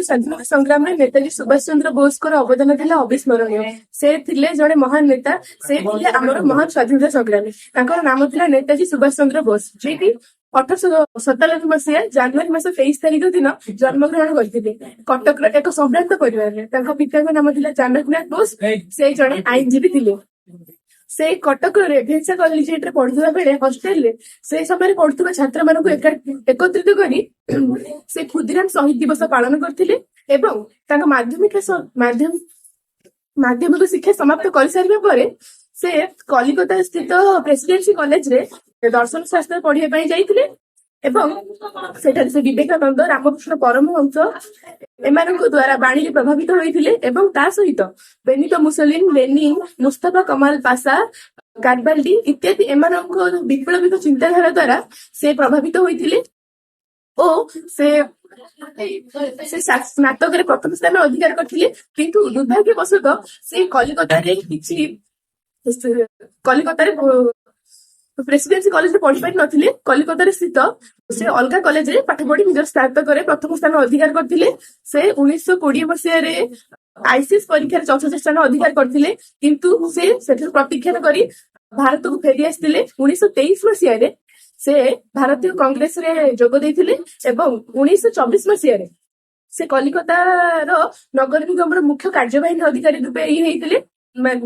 ସ୍ୱାଧୀନତା ସଂଗ୍ରାମରେ ନେତାଜୀ ସୁଭାଷ ଚନ୍ଦ୍ର ବୋଷଙ୍କର ଅବଦାନ ଥିଲା ଅବିସ୍ମରଣୀୟ। ସେ ଥିଲେ ଜଣେ ମହାନ ନେତା। ସେ ଥିଲେ ଆମର ମହାନ ସ୍ୱାଧୀନତା ସଂଗ୍ରାମୀ। ତାଙ୍କର ନାମ ଥିଲା ନେତାଜୀ ସୁଭାଷ ଚନ୍ଦ୍ର ବୋଷ, ଯିଏକି 1897 ମସିହା ଜାନୁଆରୀ ମାସ 23 ତାରିଖ ଦିନ ଜନ୍ମଗ୍ରହଣ କରିଥିଲେ କଟକର ଏକ ସମ୍ଭ୍ରାନ୍ତ ପରିବାରରେ। ତାଙ୍କ ପିତାଙ୍କ ନାମ ଥିଲା ଜାନକୀନାଥ ବୋଷ। ସେ ଜଣେ ଆଇନଜୀବୀ ଥିଲେ। ସେ କଟକର ରେଭେନ୍ସା କଲେଜିଏଟରେ ପଢୁଥିବା ବେଳେ ହଷ୍ଟେଲରେ ସେ ସମୟରେ ପଢୁଥିବା ଛାତ୍ରମାନଙ୍କୁ ଏକତ୍ରିତ କରି ସେ ଖୁଦିରାମ ଶହୀଦ ଦିବସ ପାଳନ କରିଥିଲେ ଏବଂ ତାଙ୍କ ମାଧ୍ୟମିକ ଶିକ୍ଷା ସମାପ୍ତ କରିସାରିବା ପରେ ସେ କଲିକତା ସ୍ଥିତ ପ୍ରେସିଡେନ୍ସି କଲେଜରେ ଦର୍ଶନ ଶାସ୍ତ୍ର ପଢିବା ପାଇଁ ଯାଇଥିଲେ ଏବଂ ସେଠାରେ ସେ ବିବେକାନନ୍ଦ, ରାମକୃଷ୍ଣ ପରମହଂସ ଏମାନଙ୍କ ଦ୍ଵାରା ବାଣୀରେ ପ୍ରଭାବିତ ହୋଇଥିଲେ ଏବଂ ତା ସହିତ ବେନିଟୋ ମୁସୋଲିନି, ଲେନିନ, ମୁସ୍ତଫା କମାଲ ପାଶା, ଗାରିବାଲ୍ଡି ଇତ୍ୟାଦି ଏମାନଙ୍କ ବିପ୍ଳବିକ ଚିନ୍ତାଧାରା ଦ୍ଵାରା ସେ ପ୍ରଭାବିତ ହୋଇଥିଲେ ଓ ସେ ସେ ସ୍ନାତକରେ ପ୍ରଥମ ସ୍ଥାନ ଅଧିକାର କରିଥିଲେ। କିନ୍ତୁ ଦୁର୍ଭାଗ୍ୟବଶତଃ ସେ କଲିକତାରେ ପ୍ରେସିଡେନ୍ସି କଲେଜରେ ପଢି ପାରି ନଥିଲେ। କଲିକତାରେ ସ୍ଥିତ ସେ ଅଲଗା କଲେଜରେ ପାଠ ପଢି ନିଜର ସ୍ନାତକରେ ପ୍ରଥମ ସ୍ଥାନ ଅଧିକାର କରିଥିଲେ। ସେ 1920 ମସିହାରେ ଆଇସିଏସ୍ ପରୀକ୍ଷାରେ ଚତୁର୍ଥ ସ୍ଥାନ ଅଧିକାର କରିଥିଲେ, କିନ୍ତୁ ସେ ସେଠାରୁ ପ୍ରତ୍ୟାଖ୍ୟାନ କରି ଭାରତକୁ ଫେରି ଆସିଥିଲେ। 1923 ମସିହାରେ ସେ ଭାରତୀୟ କଂଗ୍ରେସରେ ଯୋଗ ଦେଇଥିଲେ ଏବଂ 1924 ମସିହାରେ ସେ କଲିକତାର ନଗର ନିଗମର ମୁଖ୍ୟ କାର୍ଯ୍ୟବାହୀ ଅଧିକାରୀ ରୂପେ ଇଏ ହେଇଥିଲେ,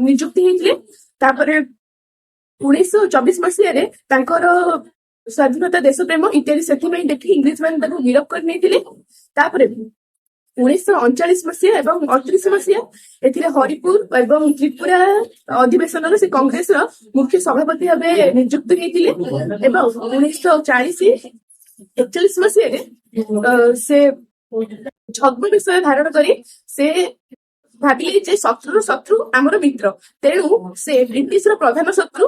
ନିଯୁକ୍ତି ହେଇଥିଲେ। ତାପରେ 1924 ମସିହାରେ ତାଙ୍କର ସ୍ୱାଧୀନତା, ଦେଶପ୍ରେମ ଇତ୍ୟାଦି ସେଥିପାଇଁ ଦେଖି ଇଂରେଜ ମାନେ ତାକୁ ଗିରଫ କରି ନେଇଥିଲେ। ତାପରେ 1939 ମସିହା ଏବଂ 38 ମସିହା, ଏଥିରେ ହରିପୁର ଏବଂ ତ୍ରିପୁରା ଅଧିବେଶନରେ ସେ କଂଗ୍ରେସର ମୁଖ୍ୟ ସଭାପତି ଭାବେ ନିଯୁକ୍ତି ହେଇଥିଲେ ଏବଂ 1940 41 ମସିହାରେ ସେ ଛଦ୍ମବେଶ ଧାରଣ କରି ସେ ଭାବିଲେ ଯେ ଶତ୍ରୁର ଶତ୍ରୁ ଆମର ମିତ୍ର। ତେଣୁ ସେ ବ୍ରିଟିଶର ପ୍ରଧାନ ଶତ୍ରୁ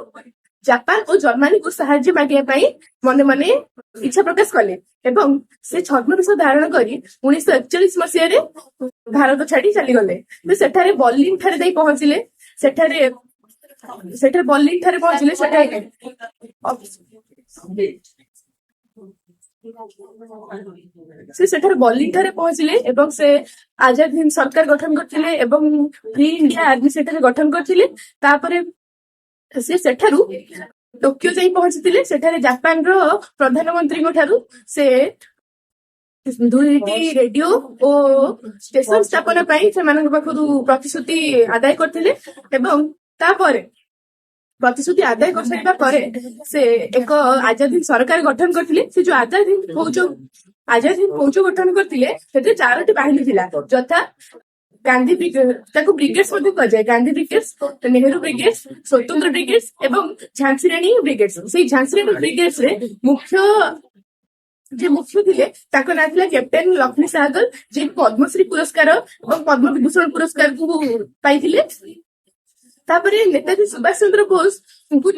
ଜାପାନ ଓ ଜର୍ମାନୀକୁ ସାହାଯ୍ୟ ମାଗିବା ପାଇଁ ମନେ ମନେ ଇଚ୍ଛା ପ୍ରକାଶ କଲେ ଏବଂ ସେ ଛଦ୍ମବେଶ ଧାରଣ କରି 1941 ମସିହାରେ ଭାରତ ଛାଡି ଚାଲିଗଲେ। ତ ସେଠାରେ ବର୍ଲିନ ଠାରେ ଯାଇ ପହଞ୍ଚିଲେ। ସେଠାରେ ସେଠାରେ ବର୍ଲିନ ଠାରେ ପହଞ୍ଚିଲେ। ସେଠାରେ ସେ ସେଠାରେ ବର୍ଲିନ ଠାରେ ପହଞ୍ଚିଲେ ଏବଂ ସେ ଆଜାଦ ହିନ୍ଦ ସରକାର ଗଠନ କରିଥିଲେ ଏବଂ ଫ୍ରି ଇଣ୍ଡିଆ ଆର୍ମି ସେଠାରେ ଗଠନ କରିଥିଲେ। ତାପରେ ସେ ସେଠାରୁ ଟୋକିଓ ଯାଇ ପହଞ୍ଚିଥିଲେ। ସେଠାରେ ଜାପାନର ପ୍ରଧାନମନ୍ତ୍ରୀଙ୍କ ଠାରୁ ସେ ଦୁଇଟି ରେଡିଓ ଓ ଷ୍ଟେସନ ସ୍ଥାପନ ପାଇଁ ସେମାନଙ୍କ ପାଖରୁ ପ୍ରତିଶ୍ରୁତି ଆଦାୟ କରିଥିଲେ ଏବଂ ତାପରେ ପ୍ରତିଶ୍ରୁତି ଆଦାୟ କରିସାରିବା ପରେ ସେ ଏକ ଆଜାଦ ହିନ୍ଦ ସରକାର ଗଠନ କରିଥିଲେ। ସେ ଯୋଉ ଆଜାଦ ହିନ୍ଦ ଫୌଜ ଗଠନ କରିଥିଲେ, ସେଥିରେ ଚାରୋଟି ବାହିନୀ ଥିଲା, ଯଥା ଗାନ୍ଧୀ ବ୍ରିଗେଡ, ତାକୁ ବ୍ରିଗେଡ୍ସ ମଧ୍ୟ କୁହାଯାଏ, ଗାନ୍ଧୀ ବ୍ରିଗେଡ୍ସ, ନେହେରୁ ବ୍ରିଗେଡ୍ସ, ସ୍ୱତନ୍ତ୍ର ବ୍ରିଗେଡ୍ସ ଏବଂ ଝାନ୍ସୀ ରାଣୀ ବ୍ରିଗେଡ୍ସ। ସେଇ ଝାନ୍ସୀ ରାଣୀ ବ୍ରିଗେଡ୍ସ ରେ ଯେ ମୁଖ୍ୟ ଥିଲେ, ତାଙ୍କ ନାଁ ଥିଲା କ୍ୟାପ୍ଟେନ ଲକ୍ଷ୍ମୀ ସାହଗଲ, ଯିଏ ପଦ୍ମଶ୍ରୀ ପୁରସ୍କାର ଏବଂ ପଦ୍ମ ବିଭୂଷଣ ପୁରସ୍କାରକୁ ପାଇଥିଲେ। ତାପରେ ନେତାଜୀ ସୁଭାଷ ଚନ୍ଦ୍ର ବୋଷଙ୍କୁ